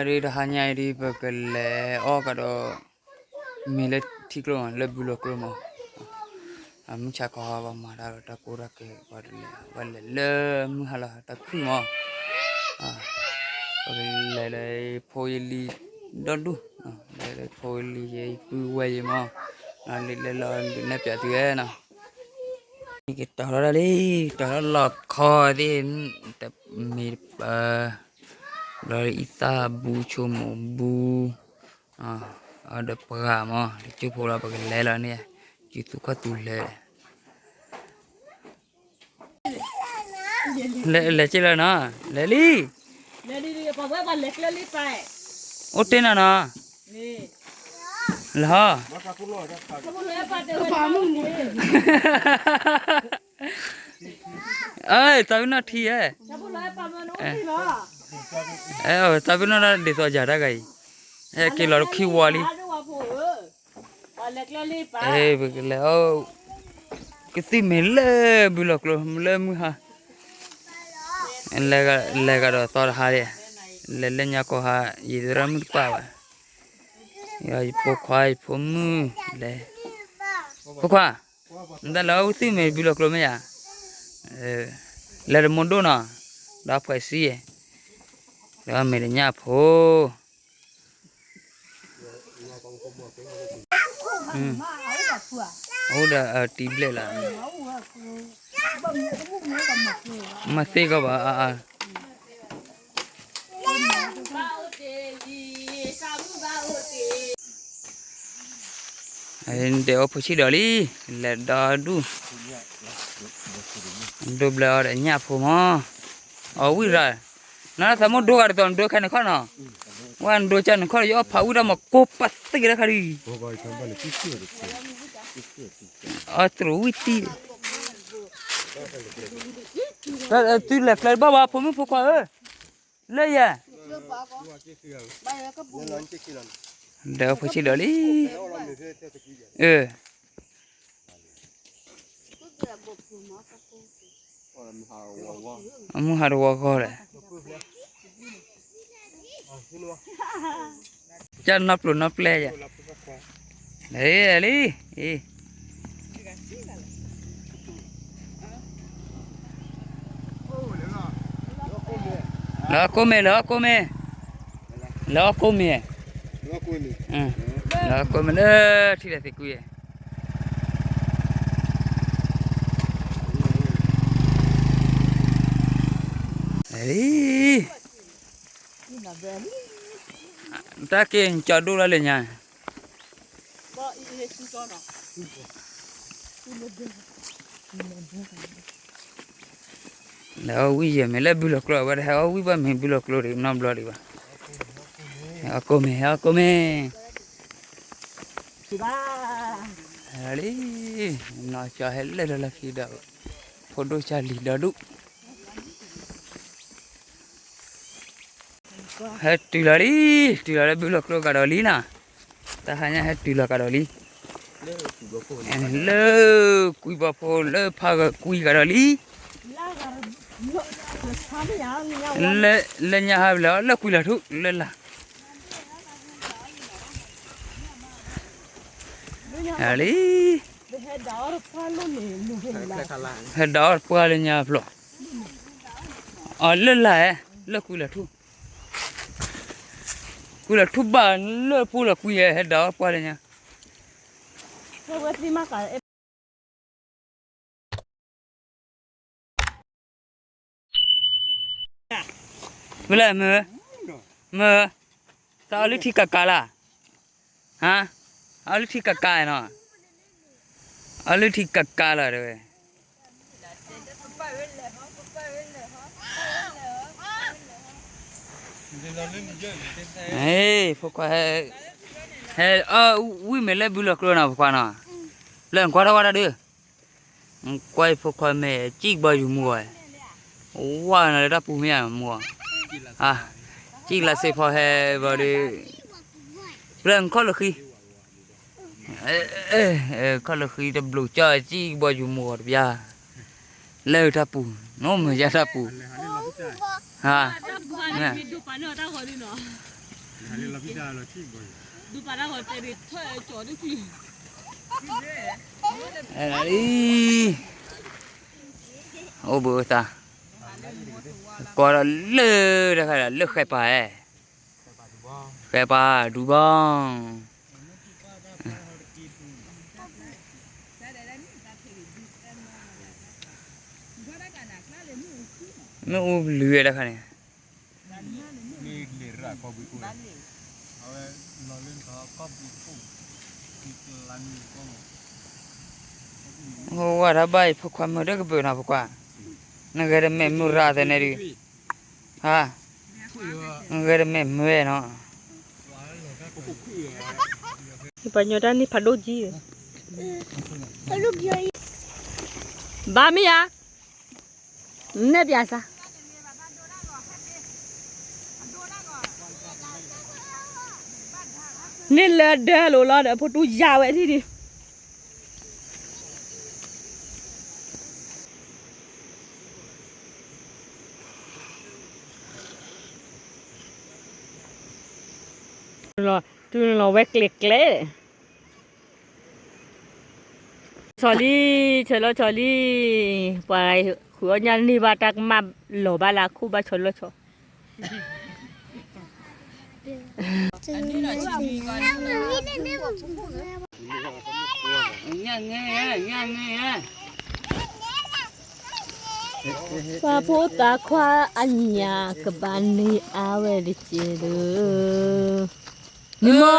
ဒ်တဟါညါအံၤဒ် ပကလဲၤအီၣ်ကဒီး မ့ၢ်လၢထံကျိမး လၢဘုလီၤကျိမး, အမုၢ်ဆါခီ ပှၤမၤတၢ်ဒီးတၢ်ကိၢ်တၢ်ဂီၤ ပှၤတလဲၤ ပှၤလဲၤလၢမုၢ်ဟါလီၤ တၢ်ခုၣ်မး, ပကလဲၤလၢဖိယလံၤဒီဒူၣ်, လဲၤလၢဖိယလံၤယဲ ယပုၢ်ဝဲၢ်ယဲမး, လံာ်လဲၤလီၤဒုးနဲၣ်ပၠးသုဝဲနီၤ, ကတီၤထီၣ်တၢ်လံ, တီၤထီၣ်လီၤခီသ့ၣ်, တမ့ၢ်တပၢၤ, လီၤအံသၣ်ဘူး ဆိမိၣ်ဘူး, အဒီးပှၤမး တကၠိဖိလီၤ ပကလဲၤလီၤန့ၣ်, ကၠူသူခီၣ်သူလဲၤ လဲၤလဲၤက့ၤလီၤနီၤ, လဲၤလံ, အိၣ်တ့ၢ်နီၤနီၤ, လဲၤဟီ, အသးပ့ၤနီၣ်ထံဧဲ, သးပ့ၤနီၣ်တၢ်ဒ်သိးယၤတၢ်ဂၤအံၤ, ဟဲက့ၤလီၤတခံဝီလံ ပကလဲၤအီၣ်ကသံၣ်မ့ၤလၢဘုလီၤကျိ လၢမုၢ်ဟါ, လဲၤကဒီးသီတဟါဒံး, လဲၤလၢညါကိးဟါ, ယသရၣ်မုၣ်တပၣ်ဘၣ်, ယဖိခွါယဖိမုၣ်, လဲၤ, ဖိခွါ, နတၢ်လဲၤအီၣ်ကသံၣ်မ့ၤဘုလီၤကျိမ့ၢ်ယၤ, လဲၤတမိၢ်ဒိၣ်နီၤ, ဒီးဖှဲးစံယဲ, ဒီးမ့ၢ်တညၣ်ဖိ အိၣ်ဒီးတံၤဘျဲၣ်လီၤ, မၤသ့ကီးဘၣ်အါအါ, တဲအီၣ်ဖိဆံးဒီးလံ, လဲၤဒီဒူၣ်, ဒိဘျၢအီၤဒီးညၣ်ဖိမး, အီၣ်ဝံၣ်ရၣ်, နသးမိၢ်ဒိဂၤတသိး နဒိခဲန့ၣ်ခီနီၤ, ဝဲနဒိကၢ်န့ၣ်ခီ ယအီၣ်ဖးဝံၣ်တၢ်မၤကိးပသ့ၣ်ကဒါခါဒံး, အီၣ်တြူးဝံၣ်တံၢ်, သုလဲၤကျဲတဘၣ်ဘၣ် ဖိမုၣ်ဖိခွါဧၢ, လၢယဲ, ဒီးဖိဆံးဒီးလံ, အ, အမုၢ်ဟါတဝီဂီၢ်လဲၣ်, ကၢ်နီၢ်ပျိၤနီၢ်ပျဲယဲ, လံ, လၢအကိးမ့ၢ် လၢအကိးမ့ၢ်, လၢအကိးမ့ၢ်, လၢအကိးမ့ၢ်လၢထံၣ်လဲၣ်သ့ၣ်ကွံ, လံ, တၢ်က့ၤကၠီဒိၣ်လၢလၢညါန့ၣ် လဲၤအီၣ်ဝံၣ်ယဲၢ်မ့ၢ်လၢဘုလီၤကျိ အဝဲတဟဲအီၣ်ဝံၣ်ဘၣ်မ့ၢ်ဘုလီၤကျိဒံးနီတဘျီဒံးဘၣ်, ဟဲအီၣ်ကိးမ့ၢ် ဟဲအီၣ်ကိးမ့ၢ်, လံ, နီၢ်ကၠီဟဲလၢလၢလၢခံဒီး, ဖိဒိၣ်ကၢ်လံၤဒီဒူၣ် ဟဲတုၤလီၤလံ, တုၤလီၤလၢဘုလီၤကျိကဒီးလံနီၤ, တဟါညါဟဲတုၤလီၤကဒီးလံ, လၢကွံဘီဖိလၢဖးဂၢၢ်ကွံကဒီးလံ, လၢညါဟါဘျီလၢကွံလီၤထူၣ်လၢလာ်, လံ, ဟဲဒၣ်အီၣ်တပှၢ်လၢညါဖျိ, အလၢလာ်, လၢကွံလီၤထူၣ် ကွံလီၤထူၣ်ဘၣ်လၢဖိလီၤကွံ ဟဲဒၣ်အီၣ်တပှၢ်လၢညါ, ဖဲလဲၣ်မၢ, မၢ, တၢ်အီလုၢ်ထံကကါလၢ်, ဟါ, အီလုၢ်ထံကကါနီၤ, အီလုၢ်ထံကကါလီၤတဲဝဲ ဖိခွါ, ဟဲအီၣ်ဝံၣ်မ့ၤလၢဘုလီၤကျိနီၤ ဖိခွါနီၤ, လၢနကွၢ်ထီၣ်ဝဲဒၣ်ဒုး, ကွၢ်ဖိခွါမ့ၢ်စံၣ်ဘီယူၤမူဂီၢ်, ဝါနၤလၢတၢ်ပူၤမ့ၢ်ဧါမူဂီၢ်, စံၣ်လါစ့ဖီဟဲဘီဒုး, လၢနခီၣ်လၢဃံ ခီၣ်လၢဃံတဘျုးကၠီစံၣ်ဘီယူၤမူဂီၢ်တပျၢ်, လၢတၢ်ပူၤ, နအိၣ်မုာ်ယါတၢ်ပူၤ, ဟါ, မ့ၢ်, ဒုးပာ်တၢ်ဂီၤတဲဒုးထၢၣ်ကၠီဒုးချံ လံ အိၣ်ဘှံးအိၣ်သါ ကီးဒီးလၢတခါဒီး လၢဃဲပၤဧၢ, ဃဲပၤဒူဘီ မ့ၣ်အူလုၢ်ဝဲတခါန့ၣ် ဝဲတၢ်ဘၣ်အံၤ ဖိခွါမုၢ်ဒီးကဘၢၣ်နီၤ ဖိခွါ, နဂဲၤတမဲာ်မုၢ်ရၣ်သဲန့ၣ်ဒုး, ဟါ, နဂဲၤတမဲာ်မုၢ်နီၤ, ယပှၤညီတၢ်န့ၣ်ဖးဒိၣ်ကံ, ဘၣ်မ့ၢ်ဧါ, နဲၣ်ပၠးစၢ် န့ၣ်လၢဒၢလိာ်လီၤဒီး ဖိတူၢ်ယါဝဲထံၣ်ဒံး, တုၤလီၤဝဲကျဲၤကျဲၤ ဆီလံ, ဆီလီၤဆီလံ, ပှၤဃုအီၣ်ညၣ်န့ၢ်ဘၣ်တၢ်ကမၣ်လီၤဘၣ်လၢခိၣ်ဘၣ်ဆီလီၤဆီ ပှၤဖိသၣ်ခွါအညၣ်ကဘၣ်န့ၢ်အါဝဲတက့ၢ်ဒီး, န့ၣ်မး,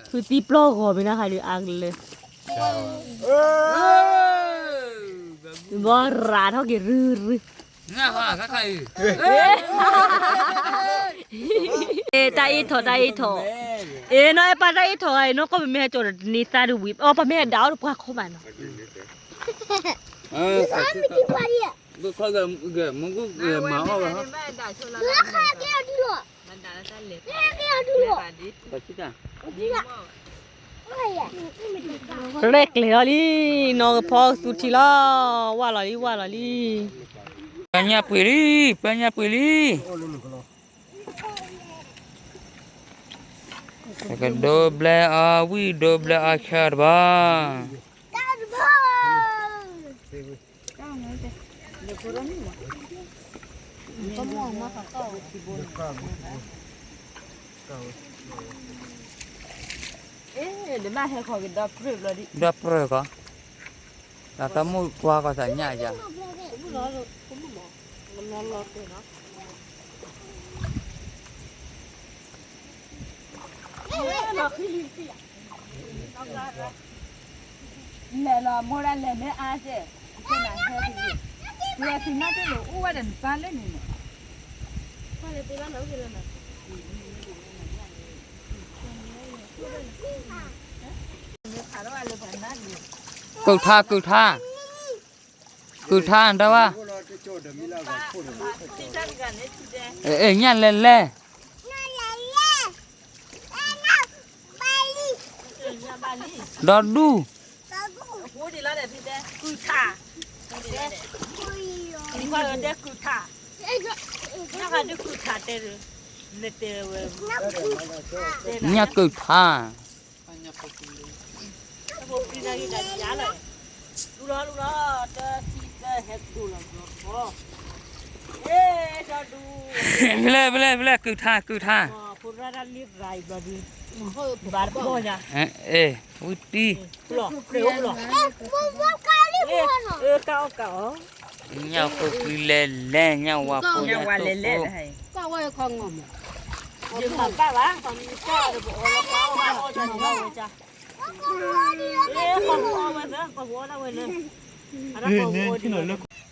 ဖုသံပျီၢ်ဂီၤမ့ၢ်နီၢ်ခါဒုးအါကလၢာ်, ဘီရၤထီၣ်က့ၤရုရု, တၢ်အ့ၣ်ထီၣ်တၢ်အ့ၣ်ထီၣ်, အ့ၣ်နီၢ်အဲၣ်ပၢ်တၢ်အ့ၣ်ထီၣ်ဂၤအံၤ နီၢ်ကီၢ်ပမ့ၢ်ဟဲကၠီၤဒီးတန့ၤသးတဝံၤ အီ ပမ့ၢ်ဟဲဒၣ်အီၤဒီးပှၤခီမးနီၤ ရဲၣ်ကျဲၤလီၤလံ, နီၢ်ကဖီကသူထံလီၤ, ဝၢ်လီၤလံ ဝၢ်လီၤလံ, ပညၣ်ပှ့ၤလံ, ပညၣ်ပှ့ၤလံ, ကဒိဘျဲအီၤဝံၣ် ဒိဘျဲအီၤဆၢတဘီ ဒီးပြၢၢ်ကီး, ဒီးတၢ်မုၢ်ကွၢ်ကီးသးညၣ်ယါ လဲၤလီၤမိၢ်ဒၣ်လဲၤမ့ၢ်အါကဲ, လဲၤသ့ၣ်နီၣ်တ့ၢ်လိာ်အိၣ်ဝဲဒီးနပၢ်လၢန့ၣ်န့ၣ်, ကုၢ်ထါ ကုၢ်ထါ ကုၢ်ထါတၢ်ဘၣ်, အဲ ညၣ်လဲၤလဲၤ, ဒီဒူၣ်, ညၣ်ကုၢ်ထါ, ဖဲလဲၣ် ဖဲလဲၣ် ဖဲလဲၣ် ကုၢ်ထါ ကုၢ်ထါ, အဲ ဝံတံၢ် ညၣ်ဖိကွံလဲၤလဲၤ ညၣ်ဝါဖိညၣ်တိၢ်ဖိ,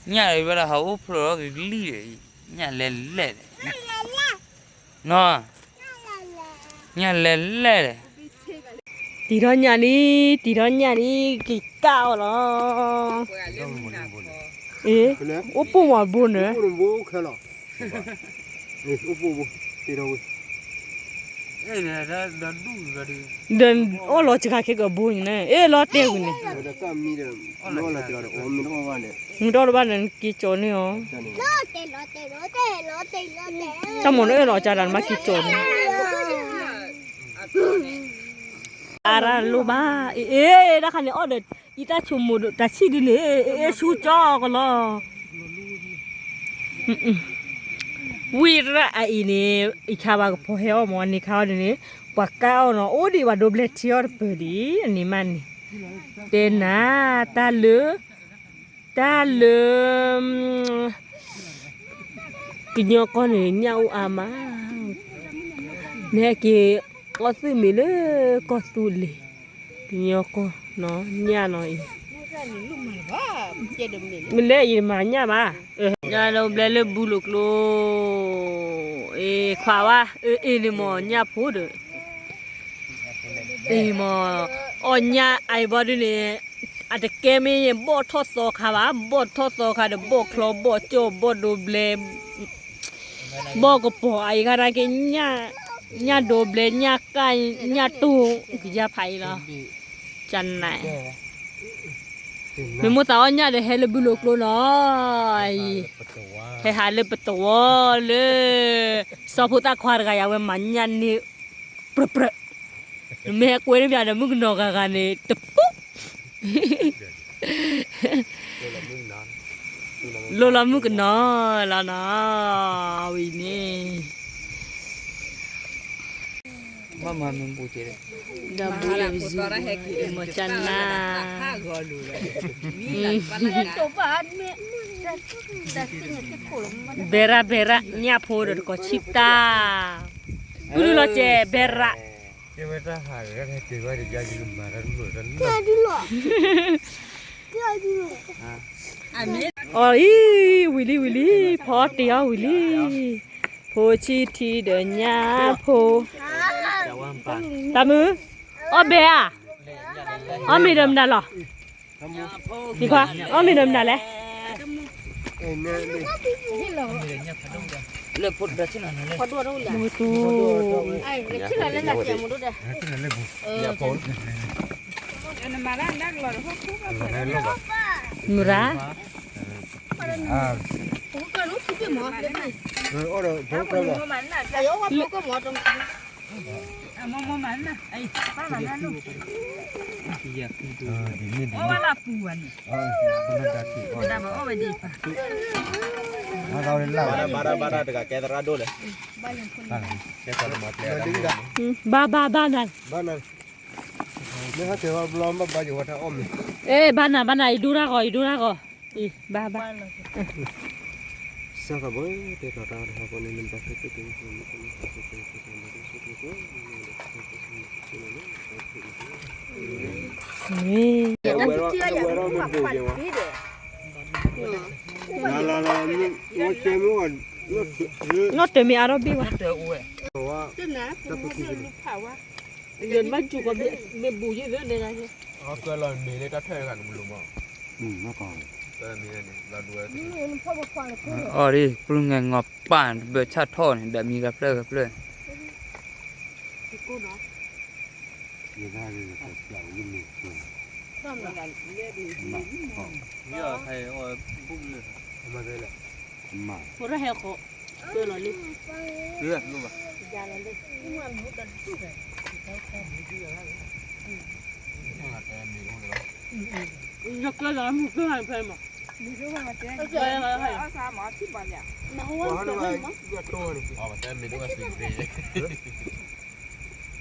ညၣ်ဝဲဒၣ်ဟးအိၣ်ဖျိးလီၤကလံၢ်ဒီး, ညၣ်လဲၤလဲၤဒီး, ညၣ်လဲၤလဲၤဒီး, တံၤထီၣ်ညၣ်လံ, တံၤထီၣ်ညၣ်လံ, က့ၤကၣ်အီၤလီၤ, အ့ အိၣ်ပိၢ်မးဘိန့ၣ်, အိၣ်ပိၢ်ဘိ, တံၤထီၣ်ဝဲ, ဒီးအီၣ်လီၤစှၤခဲကဘိန့ၣ်, အ့ၣ်လီၤတဲာ်ဝံၤန့ၣ်, မ့ၢ်တအီၣ်လၢၤဘၣ်န့ၣ် က့ၤကၠီန့ၢ်အီၤ, တၢ်မီၤန့ၣ်အၢၣ်လီၤကၢ်တၢ်န့ၣ် မ့ၢ်က့ၤကၠီန့ၢ်, အရၣ်လိၣ်ဘၣ်, အ့ၣ် တၢ်ခါန့ၣ်အီၣ်ဒီး အံၤတၢ်ဆိကမိၣ်တၢ်ဆံၣ်ဒ်န့ၣ် အ့ၣ် ဆူကၠီကလီၤ ဝံၣ်ရၣ်အအံၤန့ၣ် အံၤခါဘၣ်ကဖီဟဲအီၣ်မး အန့ၣ်ခါအီၤန့ၣ် ပှၤကါအီၣ်နီၤ အိၣ်ဒံးဘၣ်ဒိဘျဲၣ်ထံအီၣ်တပၢၢ်ဒံး အန့ၣ်မးန့ၣ်, တဲနၤ, တၢ်လၢ, တၢ်လၢ ကညီကီၢ်န့ၣ် ညၣ်အိၣ်အါမး, နဟဲက့ၤအီၣ်သုၣ်မ့ၤလၢကီၢ်သူလ့ၤ, ကညီကီၢ်နီၤ ညၣ်နီၤအံၤ, မ့ၢ်လဲၣ်အံၤမၤညၣ်ဘၣ်, ညၣ်ဒိဘျဲၣ်လၢဘူလိာ်ကျိ, အ့ၣ်ခွးဝါ, အ့ၣ်န့ၣ်မး ညၣ်ဖိဒီး အ့ၣ်မး, အီၣ်ညၣ်အံၤဘီဒုန့ၣ်, အတကဲမ့ၢ်ဘီၣ်ထီၣ်သီခါဘၣ်, ဘီၣ်ထီၣ်သီခါဒီး ဘီၣ်ချီဘီၣ်ကၠီၣ် ဘီၣ်ဒိဘျဲၣ်, ဘီၣ်ကပီၤ အအံၤခါနာ်က့ ညၣ်ဒိဘျဲၣ် ညၣ်ကၣ် ညၣ်တိၢ် ကယါဖးအံၤလီၤ, ကနၤ, မ့ၢ်မိၣ်သးအီၣ်ညၣ်ဒီး ဟဲလၢဘူလိာ်ကျိနီၤ, အံၤ, ဟဲဟးလၢပတဝီလၢ စီၤဖိသၣ်ခွါတဂၤယၤဝဲမၤညၣ်န့ၢ် ပြၢးပြၢး, နမ့ၢ်ဟဲကွဲန့ၣ်ပၠးဒီး မုၣ်ကနီၤဂၤဂၤန့ၣ် တပူၤ, လိၣ်လီၤမုၣ်ကနီၤလီၤနီၤ, ဝံၤန့ၣ် မၤမၤမ့ၢ်ဘူးကဲ, ဒီးဘူးလၢပဇု, မၤကနၤ, ဘဲရၣ်ဘဲရၣ် ညၣ်ဖိဒီးတကိးဆံၣ်တၢ်, ပုၢ်ဒုလီၤကဲ ဘဲရၣ်, အီၤအံၤ ဝံၤလံ ဝံၤလံ, ဖီတ့ၢ်အီၤဝံၤလံ, ဖိဆံၣ်ထံဒီးညၣ်ဖိ, တၢ်မုၢ်, အီၣ်ဘဲဧါ, အီၣ်မ့ၤဒီးမနုၤလီၤ, အီၣ်မ့ၤဒီးမနုၤလဲၣ်, မုၢ်ရၣ် ဘၣ်ဒၣ်ဘၣ်ဒၣ်တဂၤကဲသရၣ်ဒိၣ်လဲၣ်, ဘၣ်ဘၣ်ဘၣ်နၤ, ဘၣ်နၤ, မ့ၢ်ဟဲက့ၤဝဲဘျီဘၣ်ဘၣ်ယဝဲတၢ်အီၣ်မ့ၤ, အ့ ဘၣ်နၤဘၣ်နၤ အံၤဒိၣ်တၢ်ဂီၤ အံၤဒိၣ်တၢ်ဂီၤ, အံၤ ဘၣ်ဘၣ်, စၢ်သးဘိတဲတီၤတၢ်တဟီၣ်ကိးန့ၣ် နဘၣ်ကဲကဲကဲ နီၢ်တမ့ၢ်အါထီၣ်ဘ့ၣ်ဝဲ, ယဘၣ်စူၤကီးမ့ၢ်ဘူးယ့ၢ်သ့ၣ်န့ၣ်, အီၣ်ဒ် ပှၤငဲၤငီၤပၢ်တဘၢဆၣ်ထီၣ်န့ၣ် ဒီးမံဂၤဖျၢၣ်ဂၤဖျၢၣ် အဝံၤလံ, အဝံၤ အဝံၤ တပစၢ်, အီၣ်တဘျုးအီၣ်သဲးသၣ်မ့ၢ်ဝံၤလီၤဒီး ပတယံၤ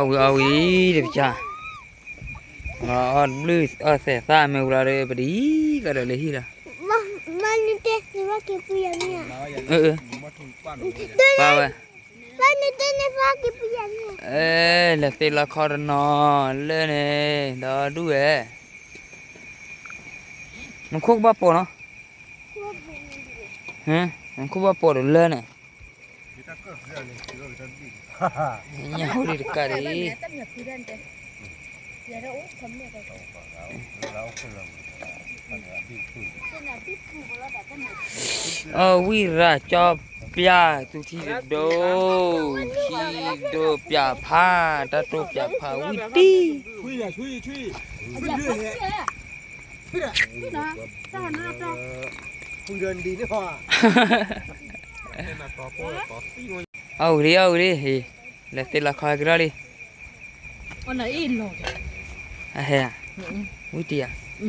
ကဒီးလၢဟံၣ်လီၤ, ဘၣ်ဝဲ, လဲၤသ့လီခီတနီၤလၢန့ၣ် ဒီဒူၣ်ဝဲ, နခိၣ်ကဘၣ်ပိာ်နီၤ, နခိၣ်ဘၣ်ပိာ်ဒီးလၢန့ၣ်, ညၣ်ဟိဒံးတကးဒံး, အဝံၣ်ရၣ်ကၠီ, ပျၢ်သူထံတဒိၣ်, ထံဒိၣ်ပျၢ်ဖး, တၢ်တိၢ်ပျၢ်ဖးဝံၣ်တံၢ်, အဝံၣ်ဒံး အဝံၣ်ဒံး, လဲၤသ့လီၤခီကဒီးလံ, အဟဲ, ဝံၣ်တံၢ်ဧါ,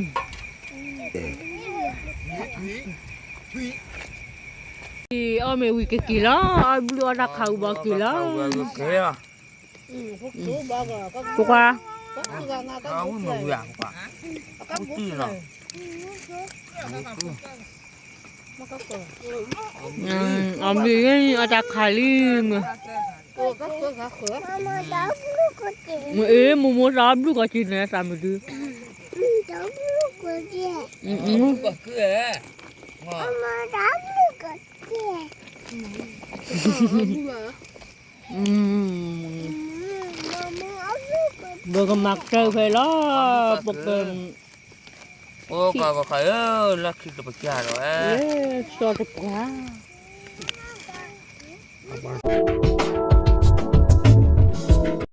အီၣ်မ့ၤဝံၤကက့ၤလီၤ, အီၣ်ဘျုးအီၣ်တၢ်ခးဝံၤဘၣ်က့ၤလီၤ, ပကွၢ်, အီၣ်မ့ၤအီၣ်တၢ်ခးလံမ့ၢ်, မ့ၢ်အ့ၣ် မိၢ်မိၢ်သးအီၣ်ဘျုးကီးက့ၤန့ၣ် သးမုာ်ဒုး, ပကမၤကတၢၢ်ဖဲလီၤ, ပက, အိၣ်ကီးကီးခါဧၢ, လၢခံတပစၢ်ဒီး, လၢစီၤတပှၢ်